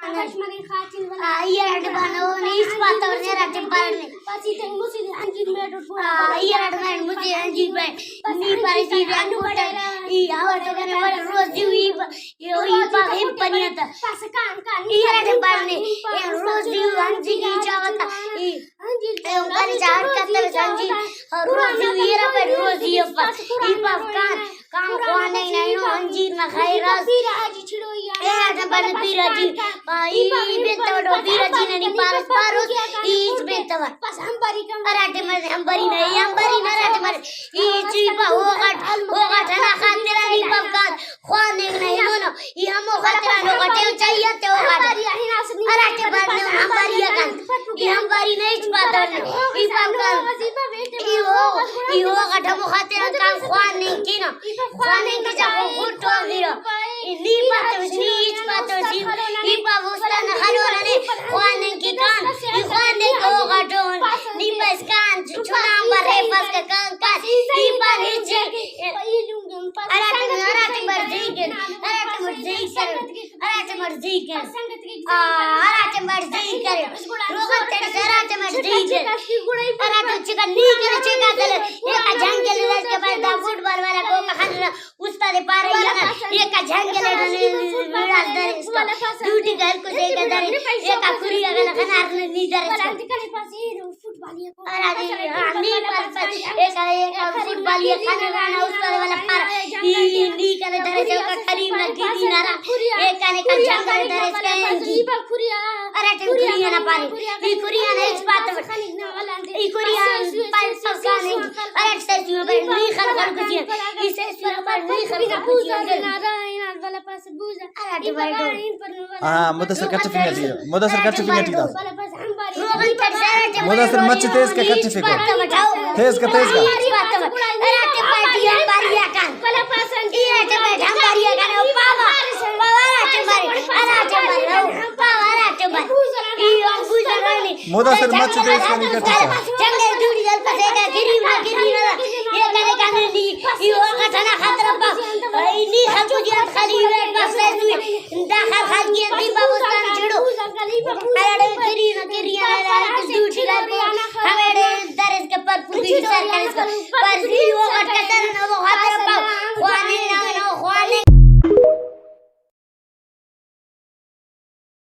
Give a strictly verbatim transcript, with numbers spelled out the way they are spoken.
آ، ای ہراٹے پارہ، او نے ہچ پاتو نے، ہراٹے پارہ نے۔ آ، ای ہراٹے پارہ، مجھے انجیر پارہ۔ نی پارہ جی، ای آوار تو کنے بڑے روزی ہوئی، ای، ای پاک ہم پنی آتا۔ ای ہراٹے پارہ نے، ای روزی ہوئی، انجیر ای چاوتا۔ ای، ای اوکارے چاہڑ کتر انجیر، روزی ہوئی، ای را پڑ روزی افس۔ ای پاک کان، کان خواننگ نا اینو انجیر نا خیر اس۔ اے ہراٹے پارہ پیر حاجی، آ، ای، ای بنتوٹ او پیر حاجی نا نی پاروس، پاروس، ای ہچ بنتوٹ۔ ہراٹے مرے ہمبری نا، ای ہمبری نا ہراٹے مرے۔ ای ہچ ای پا او غٹ، او غٹ ہندا خاطر آن ای پاک کان خواننگ نا اینو نا۔ ای ہمو خاطر آن او غٹ ایہن چاہیے تے او غٹ۔ ہراٹے پارہ نے ہمبری آ کان۔ ای ہمبری نا ہچ پاتو نے۔ ای پاک کان۔ ای او، ای او غٹ ہمو خاطر آن کان خواننگ کینہ۔ خواننگ کہ جا خو خٹ واغرہ۔ ای نی پاتوس، نی ہچ پاتوس، ای، ای پا استاد نا خلون نے خواننگ کہ کان، ای خواننگ کہ او غٹون، نی پا اسکان چنا ہم بریفس کہ کان کان، ای پا ہچ، ہراٹے، ہراٹے مرضی کن، ہراٹے مرضی کن، ہراٹے مرضی کن۔ آ، ہراٹے مرضی کرے۔ روغن تڑس ہراٹے مرضی کرے۔ ہراٹے چکا نی کنے چکا تلے۔ ایکا جنگل لڑ کے بعد دا فٹبال والا کو کا خلنا استاد پارے یا نا۔ ایکا جنگل لڑ نے وڑا در اس کا۔ ڈیوٹی کا ہلکو سے کا در۔ ایکا کری اگلا خنار نے نی در اس کا۔ ہراٹے، ہاں، نی پاس پاس۔ ایکا، ایکا فٹبال یا خلنا استاد والا پارا۔ ای نی کنے در اس کا کریم نا گیدی نارا۔ ایکا نے کا جنگل در اس کا۔ ہراٹیم کھری آنا پارے، ای کھری آنا ہچ پاتو۔ ای کھری آن پائپ پکانے، ہراٹ سیسو پر نی خل خل کچی، ای سیسو پر نی خل خل کچی۔ ہراٹے بھائی ڈو۔ ہاں، مدثر کٹ فنگٹی، مدثر کٹ فنگٹی دا۔ مدثر مچ تیز کا کٹ فکو۔ تیز کا، تیز کا۔ ہراٹے پارٹی ہم باریا کان۔ ای ہراٹے پارٹی ہم باریا کان۔ او پاوا، پاوا ہراٹے مارے، ہراٹے مارے، او پاوا ہراٹے مارے۔ ای او بوزا رانی۔ مدثر مچ تیز کا نی کٹ سا۔ جنگل دوڑی دل پسے کا گری ما گری ما۔ یہ کرے کنے نی، ای او کا تھنا خطر پا۔ ای نی خلق جان خلی ویٹ بس دوی۔ دا خلق خلق یہ دی بابستان چھڑو۔ ارے گری نا گری نا دوڑی۔